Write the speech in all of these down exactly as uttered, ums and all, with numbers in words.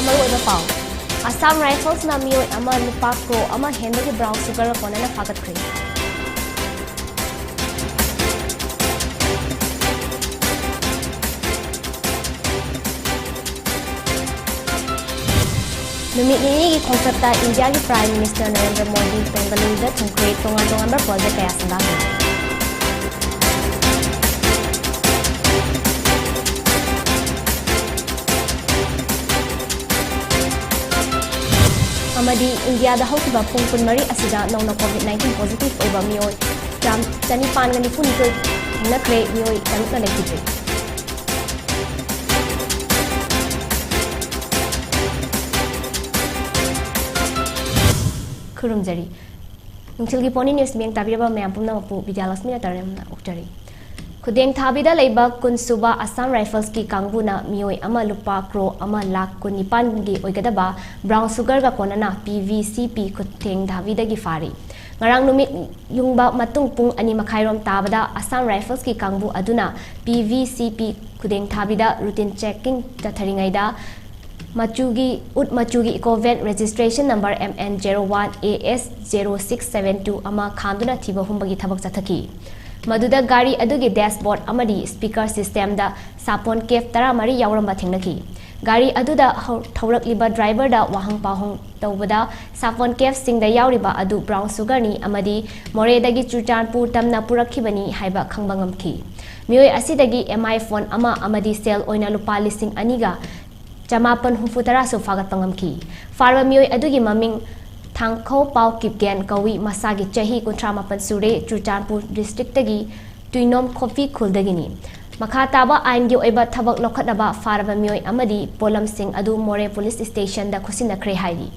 ꯃꯔꯨꯑꯣꯏꯕ ꯄꯥꯎ꯫ ꯑꯁꯥꯝ ꯔꯥꯏꯐꯜꯁꯅ ꯃꯤꯑꯣꯏ ꯑꯃ ꯂꯨꯄꯥ ꯀ꯭ꯔꯣ ꯑꯃ ꯍꯦꯟꯕꯒꯤ ꯕ꯭ꯔꯥꯎꯟ ꯁꯨꯒꯔ ꯀꯣꯟꯅꯅ ꯐꯥꯒꯠꯈ꯭ꯔꯦ꯫ ꯅꯨꯃꯤꯠ ꯅꯤꯅꯤꯒꯤ ꯈꯣꯡꯆꯠꯇ ꯏꯟꯗꯤꯌꯥꯒꯤ ꯄ꯭ꯔꯥꯏꯝ ꯃꯤꯅꯤꯁꯇꯔ ꯅꯔꯦꯟꯗ꯭ꯔ ꯃꯣꯗꯤ ꯕꯦꯡꯒꯂꯨꯔꯨꯗ ꯊꯨꯡꯈ꯭ꯔꯦ꯫ ꯇꯣꯉꯥꯟ ꯇꯣꯉꯥꯟꯕ ꯄ꯭ꯔꯣꯖꯦꯛ ꯀꯌꯥ ꯁꯤꯟꯗꯥꯈ꯭ꯔꯦ꯫ ꯑꯃꯗꯤ ꯏꯟꯗꯤꯌꯥꯗ ꯍꯧꯈꯤꯕ ꯄꯨꯡ ꯀꯨꯟꯃꯔꯤ ꯑꯁꯤꯗ ꯅꯧꯅ ꯀꯣꯚꯤꯗ ꯅꯥꯏꯟꯇꯤꯟ ꯄꯣꯖꯤꯇꯤꯚ ꯑꯣꯏꯕ ꯃꯤꯑꯣꯏ ꯆꯥꯝ-, ꯆꯅꯤꯄꯥꯟꯒ ꯅꯤꯐꯨꯅꯤꯊꯣꯏ ꯊꯦꯡꯅꯈ꯭ꯔꯦ, ꯃꯤꯑꯣꯏ ꯇꯔꯨꯛꯅ ꯂꯩꯈꯤꯗ꯭ꯔꯦ꯫ ꯈꯨꯔꯨꯝꯖꯔꯤ꯫ ꯅꯨꯡꯊꯤꯜꯒꯤ ꯄꯣꯅꯤ ꯅ꯭ꯌꯨꯁ ꯃꯤꯠꯌꯦꯡ ꯇꯥꯕꯤꯔꯕ ꯃꯌꯥꯝ ꯄꯨꯝꯅꯃꯛꯄꯨ ꯕꯤꯗ꯭ꯌꯥꯂꯛꯁꯃꯤꯅ ꯇꯔꯦꯠꯅ ꯑꯣꯛꯆꯔꯤ꯫ ꯈꯨꯗꯦꯡ ꯊꯥꯕꯤꯗ ꯂꯩꯕ ꯀꯨꯟ ꯁꯨꯕ ꯑꯁꯥꯝ ꯔꯥꯏꯐꯜꯁꯀꯤ ꯀꯥꯡꯕꯨꯅ ꯃꯤꯑꯣꯏ ꯑꯃ ꯂꯨꯄꯥ ꯀ꯭ꯔꯣ ꯑꯃ ꯂꯥꯈ ꯀꯨꯟꯅꯤꯄꯥꯟꯒꯤ ꯑꯣꯏꯒꯗꯕ ꯕ꯭ꯔꯥꯎꯟ ꯁꯨꯒꯔꯒ ꯀꯣꯟꯅꯅ ꯄꯤ ꯚꯤ ꯁꯤ ꯄꯤ ꯈꯨꯗꯦꯡ ꯊꯥꯕꯤꯗꯒꯤ ꯐꯥꯔꯤ꯫ ꯉꯔꯥꯡ ꯅꯨꯃꯤꯠ ꯌꯨꯡꯕ ꯃꯇꯨꯡ ꯄꯨꯡ ꯑꯅꯤ ꯃꯈꯥꯏꯔꯣꯝ ꯇꯥꯕꯗ ꯑꯁꯥꯝ ꯔꯥꯏꯐꯜꯁꯀꯤ ꯀꯥꯡꯕꯨ ꯑꯗꯨꯅ ꯄꯤ ꯚꯤ ꯁꯤ ꯄꯤ ꯈꯨꯗꯦꯡ ꯊꯥꯕꯤꯗ ꯔꯨꯇꯤꯟ ꯆꯦꯀꯤꯡ ꯆꯠꯊꯔꯤꯉꯩꯗ ꯃꯆꯨꯒꯤ, ꯎꯠ ꯃꯆꯨꯒꯤ eco van registration number M N zero one A S zero six seven two ꯑꯃ ꯈꯥꯝꯗꯨꯅ ꯊꯤꯕ ꯍꯨꯝꯕꯒꯤ ꯊꯕꯛ ꯆꯠꯊꯈꯤ꯫ ꯃꯗꯨꯗ ꯒꯥꯔꯤ ꯑꯗꯨꯒꯤ dashboard ꯑꯃꯗꯤ speaker systemꯗ ꯁꯥꯄꯣꯟ ꯀꯦꯞ ꯇꯔꯥꯃꯔꯤ ꯌꯥꯎꯔꯝꯕ ꯊꯦꯡꯅꯈꯤ꯫ ꯒꯥꯔꯤ ꯑꯗꯨꯗ ꯍꯧ-, ꯊꯧꯔꯛꯂꯤꯕ ꯗ꯭ꯔꯥꯏꯚꯔꯗ ꯋꯥꯍꯪ ꯄꯥꯎꯍꯪ ꯇꯧꯕꯗ ꯁꯥꯄꯣꯟ ꯀꯦꯞꯁꯤꯡꯗ ꯌꯥꯎꯔꯤꯕ ꯑꯗꯨ ꯕ꯭ꯔꯥꯎꯟ ꯁꯨꯒꯔꯅꯤ ꯑꯃꯗꯤ ꯃꯣꯔꯦꯗꯒꯤ ꯆꯨꯔꯆꯥꯟꯄꯨꯔ ꯇꯝꯅ ꯄꯨꯔꯛꯈꯤꯕꯅꯤ ꯍꯥꯏꯕ ꯈꯪꯕ ꯉꯝꯈꯤ꯫ ꯃꯤꯑꯣꯏ ꯑꯁꯤꯗꯒꯤ M I phone ꯑꯃ ꯑꯃꯗꯤ ꯁꯦꯜ ꯑꯣꯏꯅ ꯂꯨꯄꯥ ꯂꯤꯁꯤꯡ ꯑꯅꯤꯒ ꯆꯃꯥꯄꯟ ꯍꯨꯝꯐꯨ ꯇꯔꯥꯁꯨ ꯐꯥꯒꯠꯄ ꯉꯝꯈꯤ꯫ ꯐꯥꯔꯕ ꯃꯤꯑꯣꯏ ꯑꯗꯨꯒꯤ ꯃꯃꯤꯡ ꯊꯥꯡꯈꯧꯄꯥꯎ ꯀꯤꯞꯒꯦꯟ ꯀꯧꯏ, ꯃꯁꯥꯒꯤ ꯆꯍꯤ ꯀꯨꯟꯊ꯭ꯔꯥ ꯃꯥꯄꯟ ꯁꯨꯔꯦ, ꯆꯨꯔꯆꯥꯟꯄꯨꯔ ꯗꯤꯁꯇ꯭ꯔꯤꯛꯇꯒꯤ ꯇꯨꯏꯅꯣꯝ ꯈꯣꯐꯤ ꯈꯨꯜꯗꯒꯤꯅꯤ꯫ ꯃꯈꯥ ꯇꯥꯕ ꯑꯥꯏꯟꯒꯤ ꯑꯣꯏꯕ ꯊꯕꯛ ꯂꯧꯈꯠꯅꯕ ꯐꯥꯔꯕ ꯃꯤꯑꯣꯏ ꯑꯃꯗꯤ ꯄꯣꯠꯂꯝꯁꯤꯡ ꯑꯗꯨ ꯃꯣꯔꯦ ꯄꯨꯂꯤꯁ ꯁ꯭ꯇꯦꯁꯟꯗ ꯈꯨꯠꯁꯤꯟꯅꯈ꯭ꯔꯦ ꯍꯥꯏꯔꯤ꯫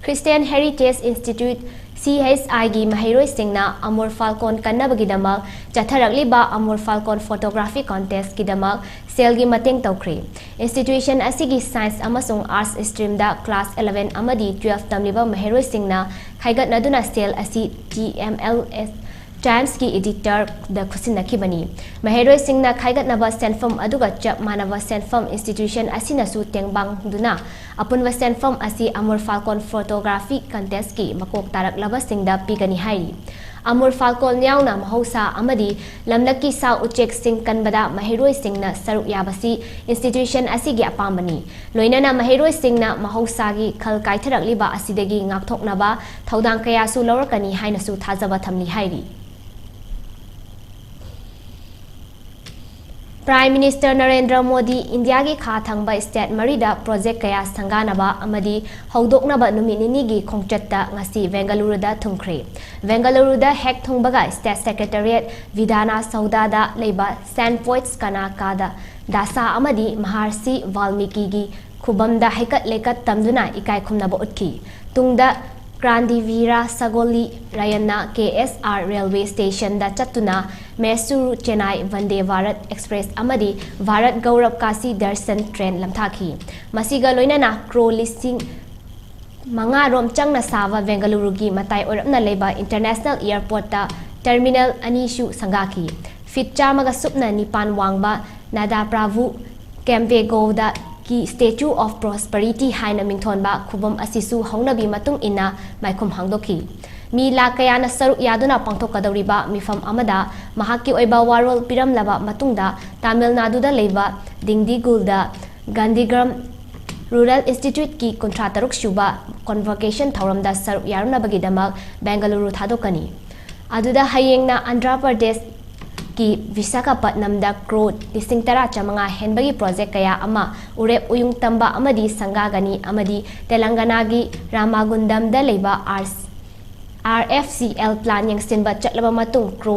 Christian Heritage Institute, C H I ꯒꯤ ꯃꯍꯩꯔꯣꯏꯁꯤꯡꯅ ꯑꯃꯨꯔ ꯐꯥꯜꯀꯣꯟ ꯀꯟꯅꯕꯒꯤꯗꯃꯛ ꯆꯠꯊꯔꯛꯂꯤꯕ ꯑꯃꯨꯔ ꯐꯥꯜꯀꯣꯟ photography contestꯀꯤꯗꯃꯛ ꯁꯦꯜꯒꯤ ꯃꯇꯦꯡ ꯇꯧꯈ꯭ꯔꯦ꯫ Institution ꯑꯁꯤꯒꯤ science ꯑꯃꯁꯨꯡ arts streamꯗ class eleven ꯑꯃꯗꯤ twelve ꯇꯝꯂꯤꯕ ꯃꯍꯩꯔꯣꯏꯁꯤꯡꯅ ꯈꯥꯏꯒꯠꯅꯗꯨꯅ ꯁꯦꯜ ꯑꯁꯤ T M L S ꯇꯥꯏꯝꯁꯀꯤ ꯏꯗꯤꯇꯔꯗ ꯈꯨꯠꯁꯤꯟꯅꯈꯤꯕꯅꯤ꯫ ꯃꯍꯩꯔꯣꯏꯁꯤꯡꯅ ꯈꯥꯏꯒꯠꯅꯕ ꯁꯦꯟꯐꯝ ꯑꯗꯨꯒ ꯆꯞ ꯃꯥꯟꯅꯕ ꯁꯦꯟꯐꯝ ꯏꯟꯁꯇꯤꯇ꯭ꯌꯨꯁꯟ ꯑꯁꯤꯅꯁꯨ ꯇꯦꯡꯕꯥꯡꯗꯨꯅ ꯑꯄꯨꯟꯕ ꯁꯦꯟꯐꯝ ꯑꯁꯤ ꯑꯃꯨꯔ ꯐꯥꯜꯀꯣꯟ ꯐꯣꯇꯣꯒ꯭ꯔꯥꯐꯤ ꯀꯟꯇꯦꯁꯀꯤ ꯃꯀꯣꯛ ꯇꯥꯔꯛꯂꯕꯁꯤꯡꯗ ꯄꯤꯒꯅꯤ ꯍꯥꯏꯔꯤ꯫ ꯑꯃꯨꯔ ꯐꯥꯜꯀꯣꯟ ꯌꯥꯎꯅ ꯃꯍꯧꯁꯥ ꯑꯃꯗꯤ ꯂꯝꯂꯛꯀꯤ ꯁꯥ ꯎꯆꯦꯛꯁꯤꯡ ꯀꯟꯕꯗ ꯃꯍꯩꯔꯣꯏꯁꯤꯡꯅ ꯁꯔꯨꯛ ꯌꯥꯕꯁꯤ ꯏꯟꯁꯇꯤꯇ꯭ꯌꯨꯁꯟ ꯑꯁꯤꯒꯤ ꯑꯄꯥꯝꯕꯅꯤ꯫ ꯂꯣꯏꯅꯅ ꯃꯍꯩꯔꯣꯏꯁꯤꯡꯅ ꯃꯍꯧꯁꯥꯒꯤ ꯈꯜ ꯀꯥꯏꯊꯔꯛꯂꯤꯕ ꯑꯁꯤꯗꯒꯤ ꯉꯥꯛꯊꯣꯛꯅꯕ ꯊꯧꯗꯥꯡ ꯀꯌꯥꯁꯨ ꯂꯧꯔꯛꯀꯅꯤ ꯍꯥꯏꯅꯁꯨ ꯊꯥꯖꯕ ꯊꯝꯂꯤ ꯍꯥꯏꯔꯤ꯫ ꯄ꯭ꯔꯥꯏꯝ ꯃꯤꯅꯤꯁꯇꯔ ꯅꯔꯦꯟꯗ꯭ꯔ ꯃꯣꯗꯤ ꯏꯟꯗꯤꯌꯥꯒꯤ ꯈꯥ ꯊꯪꯕ ꯁ꯭ꯇꯦꯠ ꯃꯔꯤꯗ ꯄ꯭ꯔꯣꯖꯦꯛ ꯀꯌꯥ ꯁꯪꯒꯥꯅꯕ ꯑꯃꯗꯤ ꯍꯧꯗꯣꯛꯅꯕ ꯅꯨꯃꯤꯠ ꯅꯤꯅꯤꯒꯤ ꯈꯣꯡꯆꯠꯇ ꯉꯁꯤ ꯕꯦꯡꯒꯂꯨꯔꯨꯗ ꯊꯨꯡꯈ꯭ꯔꯦ꯫ ꯕꯦꯡꯒꯂꯨꯔꯨꯗ ꯍꯦꯛ ꯊꯨꯡꯕꯒ ꯁ꯭ꯇꯦꯠ ꯁꯦꯀ꯭ꯔꯦꯇꯔꯤꯌꯦꯠ ꯚꯤꯙꯥꯅꯥ ꯁꯧꯗꯥꯗ ꯂꯩꯕ ꯁꯦꯟꯠ ꯄꯣꯏꯠꯁ ꯀꯅꯥꯀꯥꯗ ꯗꯥꯁꯥ ꯑꯃꯗꯤ ꯃꯍꯥꯔꯁꯤ ꯚꯥꯜꯃꯤꯀꯤꯒꯤ ꯈꯨꯕꯝꯗ ꯍꯩꯀꯠ ꯂꯩꯀꯠ ꯇꯝꯗꯨꯅ ꯏꯀꯥꯏ ꯈꯨꯝꯅꯕ ꯎꯠꯈꯤ꯫ ꯇꯨꯡꯗ ꯀ꯭ꯔꯥꯟꯗꯤꯚꯤꯔꯥ ꯁꯒꯣꯂꯤ ꯔꯥꯌꯟꯅ ꯀꯦ ꯑꯦꯁ ꯑꯥꯔ ꯔꯦꯜꯋꯦ ꯁ꯭ꯇꯦꯁꯟꯗ ꯆꯠꯇꯨꯅ ꯃꯦꯁꯨꯔꯨ ꯆꯦꯟꯅꯥꯏ ꯚꯟꯗꯦ ꯚꯥꯔꯠ ꯑꯦꯛꯁꯄ꯭ꯔꯦꯁ ꯑꯃꯗꯤ ꯚꯥꯔꯠ ꯒꯧꯔꯕ ꯀꯥꯁꯤ ꯗꯔꯁꯟ ꯇ꯭ꯔꯦꯟ ꯂꯝꯊꯥꯈꯤ꯫ ꯃꯁꯤꯒ ꯂꯣꯏꯅꯅ ꯀ꯭ꯔꯣ ꯂꯤꯁꯤꯡ ꯃꯉꯥ ꯔꯣꯝ ꯆꯪꯅ ꯁꯥꯕ ꯕꯦꯡꯒꯂꯨꯔꯨꯒꯤ ꯃꯇꯥꯏ ꯑꯣꯏꯔꯞꯅ ꯂꯩꯕ ꯏꯟꯇꯔꯅꯦꯁꯅꯦꯜ ꯑꯦꯌꯔꯄꯣꯔꯠꯇ ꯇꯔꯃꯤꯅꯦꯜ ꯑꯅꯤꯁꯨ ꯁꯪꯒꯥꯈꯤ꯫ ꯐꯤꯠ ꯆꯥꯝꯃꯒ ꯁꯨꯞꯅ ꯅꯤꯄꯥꯟ ꯋꯥꯡꯕ ꯅꯥꯗꯥ ꯄ꯭ꯔꯥꯚꯨ ꯀꯦꯝꯕꯦꯒꯧꯗꯥꯒꯤ ꯁ꯭ꯇꯦꯆꯨ ꯑꯣꯐ ꯄ꯭ꯔꯣꯁꯄꯔꯤꯇꯤ ꯍꯥꯏꯅ ꯃꯤꯡꯊꯣꯟꯕ ꯈꯨꯕꯝ ꯑꯁꯤꯁꯨ ꯍꯧꯅꯕꯤ ꯃꯇꯨꯡ ꯏꯟꯅ ꯃꯥꯏꯈꯨꯝ ꯍꯥꯡꯗꯣꯛꯈꯤ꯫ ꯃꯤ ꯂꯥꯈ ꯀꯌꯥꯅ ꯁꯔꯨꯛ ꯌꯥꯗꯨꯅ ꯄꯥꯡꯊꯣꯛꯀꯗꯧꯔꯤꯕ ꯃꯤꯐꯝ ꯑꯃꯗ ꯃꯍꯥꯛꯀꯤ ꯑꯣꯏꯕ ꯋꯥꯔꯣꯜ ꯄꯤꯔꯝꯂꯕ ꯃꯇꯨꯡꯗ, ꯇꯥꯃꯤꯜ ꯅꯥꯗꯨꯗ ꯂꯩꯕ ꯗꯤꯡꯗꯤꯒꯨꯜꯗ ꯒꯥꯟꯙꯤꯒ꯭ꯔꯥꯝ ꯔꯨꯔꯦꯜ ꯏꯟꯁꯇꯤꯇ꯭ꯌꯨꯠꯀꯤ ꯀꯨꯟꯊ꯭ꯔꯥ ꯇꯔꯨꯛ ꯁꯨꯕ ꯀꯣꯟꯚꯣꯀꯦꯁꯟ ꯊꯧꯔꯝꯗ ꯁꯔꯨꯛ ꯌꯥꯔꯨꯅꯕꯒꯤꯗꯃꯛ ꯕꯦꯡꯒꯂꯨꯔꯨ ꯊꯥꯗꯣꯛꯀꯅꯤ꯫ ꯑꯗꯨꯗ ꯍꯌꯦꯡꯅ ꯑꯟꯙ꯭ꯔ ꯄ꯭ꯔꯗꯦꯁꯀꯤ ꯚꯤꯁꯥꯈꯥꯄꯠꯅꯝꯗ ꯀ꯭ꯔꯣ ꯂꯤꯁꯤꯡ ꯇꯔꯥ ꯆꯥꯃꯉꯥ ꯍꯦꯟꯕꯒꯤ ꯄ꯭ꯔꯣꯖꯦꯛ ꯀꯌꯥ ꯑꯃ ꯎꯔꯦꯞ ꯎꯌꯨꯡ ꯇꯝꯕ ꯑꯃꯗꯤ ꯁꯪꯒꯥꯒꯅꯤ ꯑꯃꯗꯤ ꯇꯦꯂꯪꯒꯅꯥꯒꯤ ꯔꯥꯃꯥꯒꯨꯟꯗꯝꯗ ꯂꯩꯕ R R F C L plan ꯌꯦꯡꯁꯤꯟꯕ ꯆꯠꯂꯕ ꯃꯇꯨꯡ ꯀ꯭ꯔꯣ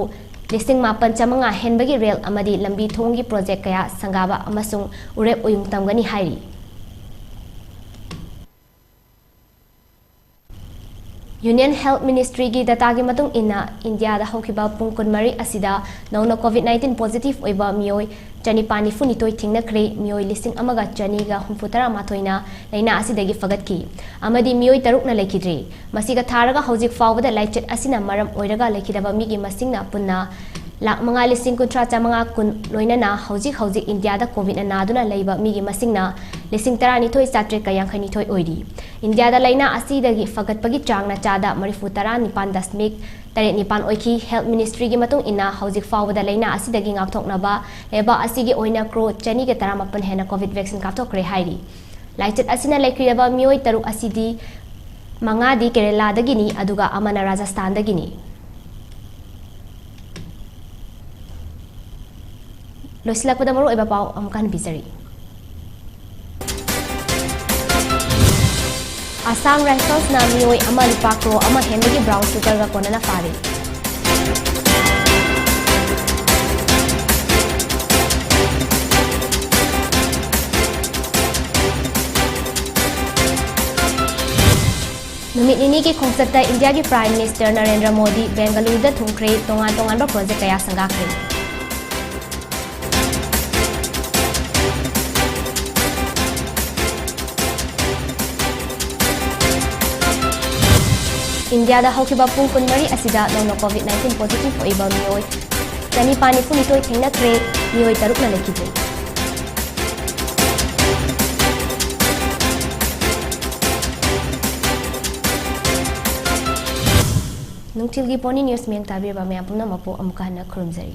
ꯂꯤꯁꯤꯡ ꯃꯥꯄꯟ ꯆꯥꯃꯉꯥ ꯍꯦꯟꯕꯒꯤ ꯔꯦꯜ ꯑꯃꯗꯤ ꯂꯝꯕꯤ ꯊꯣꯡꯒꯤ ꯄ꯭ꯔꯣꯖꯦꯛ ꯀꯌꯥ ꯁꯪꯒꯥꯕ ꯑꯃꯁꯨꯡ ꯎꯔꯦꯞ ꯎꯌꯨꯡ ꯇꯝꯒꯅꯤ ꯍꯥꯏꯔꯤ꯫ Union Health Ministryꯒꯤ dataꯒꯤ ꯃꯇꯨꯡ ꯏꯟꯅ, ꯏꯟꯗꯤꯌꯥꯗ ꯍꯧꯈꯤꯕ ꯄꯨꯡ ꯀꯨꯟꯃꯔꯤ ꯑꯁꯤꯗ ꯅꯧꯅ COVID nineteen positive ꯑꯣꯏꯕ ꯃꯤꯑꯣꯏ ꯆꯅꯤꯄꯥꯟ ꯅꯤꯐꯨ ꯅꯤꯊꯣꯏ ꯊꯦꯡꯅꯈ꯭ꯔꯦ꯫ ꯃꯤꯑꯣꯏ ꯂꯤꯁꯤꯡ ꯑꯃꯒ ꯆꯅꯤꯒ ꯍꯨꯝꯐꯨ ꯇꯔꯥ ꯃꯥꯊꯣꯏꯅ ꯂꯥꯏꯅꯥ ꯑꯁꯤꯗꯒꯤ ꯐꯒꯠꯈꯤ ꯑꯃꯗꯤ ꯃꯤꯑꯣꯏ ꯇꯔꯨꯛꯅ ꯂꯩꯈꯤꯗ꯭ꯔꯤ꯫ ꯃꯁꯤꯒ ꯊꯥꯔꯒ ꯍꯧꯖꯤꯛ ꯐꯥꯎꯕꯗ ꯂꯥꯏꯆꯠ ꯑꯁꯤꯅ ꯃꯔꯝ ꯑꯣꯏꯔꯒ ꯂꯩꯈꯤꯗꯕ ꯃꯤꯒꯤ ꯃꯁꯤꯡꯅ ꯄꯨꯟꯅ ꯂꯥꯈ ꯃꯉꯥ ꯂꯤꯁꯤꯡ ꯀꯨꯟꯊ꯭ꯔꯥ ꯆꯥꯃꯉꯥ ꯀꯨꯟ, ꯂꯣꯏꯅꯅ ꯍꯧꯖꯤꯛ ꯍꯧꯖꯤꯛ ꯏꯟꯗꯤꯌꯥꯗ COVIDꯅ ꯅꯥꯗꯨꯅ ꯂꯩꯕ ꯃꯤꯒꯤ ꯃꯁꯤꯡꯅ ꯂꯤꯁꯤꯡ ꯇꯔꯥꯅꯤꯊꯣꯏ ꯆꯥꯇ꯭ꯔꯦꯠꯀ ꯌꯥꯡꯈꯩꯅꯤꯊꯣꯏ ꯑꯣꯏꯔꯤ꯫ ꯏꯟꯗꯤꯌꯥꯗ ꯂꯥꯏꯅꯥ ꯑꯁꯤꯗꯒꯤ ꯐꯒꯠꯄꯒꯤ ꯆꯥꯡꯅ ꯆꯥꯗ ꯃꯔꯤꯐꯨ ꯇꯔꯥ ꯅꯤꯄꯥꯟ ꯗꯁꯃꯤꯛ ꯇꯔꯦꯠ ꯅꯤꯄꯥꯟ ꯑꯣꯏꯈꯤ꯫ Health Ministryꯒꯤ ꯃꯇꯨꯡ ꯏꯟꯅ, ꯍꯧꯖꯤꯛ ꯐꯥꯎꯕꯗ ꯂꯥꯏꯅꯥ ꯑꯁꯤꯗꯒꯤ ꯉꯥꯛꯊꯣꯛꯅꯕ ꯂꯩꯕꯥꯛ ꯑꯁꯤꯒꯤ ꯑꯣꯏꯅ ꯀ꯭ꯔꯣꯔ ꯆꯅꯤꯒ ꯇꯔꯥꯃꯥꯄꯟ ꯍꯦꯟꯅ COVID vaccine ꯀꯥꯞꯊꯣꯛꯈ꯭ꯔꯦ ꯍꯥꯏꯔꯤ꯫ ꯂꯥꯏꯆꯠ ꯑꯁꯤꯅ ꯂꯩꯈꯤꯗꯕ ꯃꯤꯑꯣꯏ ꯇꯔꯨꯛ ꯑꯁꯤꯗꯤ ꯃꯉꯥꯗꯤ ꯀꯦꯔꯦꯂꯥꯗꯒꯤꯅꯤ, ꯑꯗꯨꯒ ꯑꯃꯅ ꯔꯥꯖꯁꯊꯥꯟꯗꯒꯤꯅꯤ꯫ ꯂꯣꯏꯁꯤꯜꯂꯛꯄꯗ ꯃꯔꯨꯑꯣꯏꯕ ꯄꯥꯎ ꯑꯃꯨꯛꯀ ꯍꯟꯅ ꯄꯤꯖꯔꯤ꯫ ꯑꯁꯥꯝ ꯔꯥꯏꯐꯜꯁꯅ ꯃꯤꯑꯣꯏ ꯑꯃ ꯂꯨꯄꯥ ꯀ꯭ꯔꯣꯔ ꯑꯃ ꯍꯦꯟꯕꯒꯤ brown sugarꯒ ꯀꯣꯟꯅꯅ ꯐꯥꯔꯦ꯫ ꯅꯨꯃꯤꯠ ꯅꯤꯅꯤꯒꯤ ꯈꯣꯡꯆꯠꯇ ꯏꯟꯗꯤꯌꯥꯒꯤ Prime Minister ꯅꯔꯦꯟꯗ꯭ꯔ ꯃꯣꯗꯤ ꯕꯦꯡꯒꯂꯨꯔꯨꯗ ꯊꯨꯡꯈ꯭ꯔꯦ꯫ ꯇꯣꯉꯥꯟ ꯇꯣꯉꯥꯟꯕ project ꯀꯌꯥ ꯁꯪꯒꯥꯈ꯭ꯔꯦ꯫ ꯏꯟꯗꯤꯌꯥꯗ ꯍꯧꯈꯤꯕ ꯄꯨꯡ ꯀꯨꯟꯃꯔꯤ ꯑꯁꯤꯗ ꯅꯧꯅ COVID nineteen positive ꯑꯣꯏꯕ ꯃꯤꯑꯣꯏ ꯆꯅꯤꯄꯥꯟ ꯅꯤꯐꯨꯅꯤꯊꯣꯏ ꯊꯦꯡꯅꯈ꯭ꯔꯦ, ꯃꯤꯑꯣꯏ ꯇꯔꯨꯛꯅ ꯂꯩꯈꯤꯗ꯭ꯔꯦ꯫ ꯅꯨꯡꯊꯤꯜꯒꯤ ꯄꯣꯅꯤ news ꯃꯤꯠꯌꯦꯡ ꯇꯥꯕꯤꯔꯕ ꯃꯌꯥꯝ ꯄꯨꯝꯅꯃꯛꯄꯨ ꯑꯃꯨꯛꯀ ꯍꯟꯅ ꯈꯨꯔꯨꯝꯖꯔꯤ꯫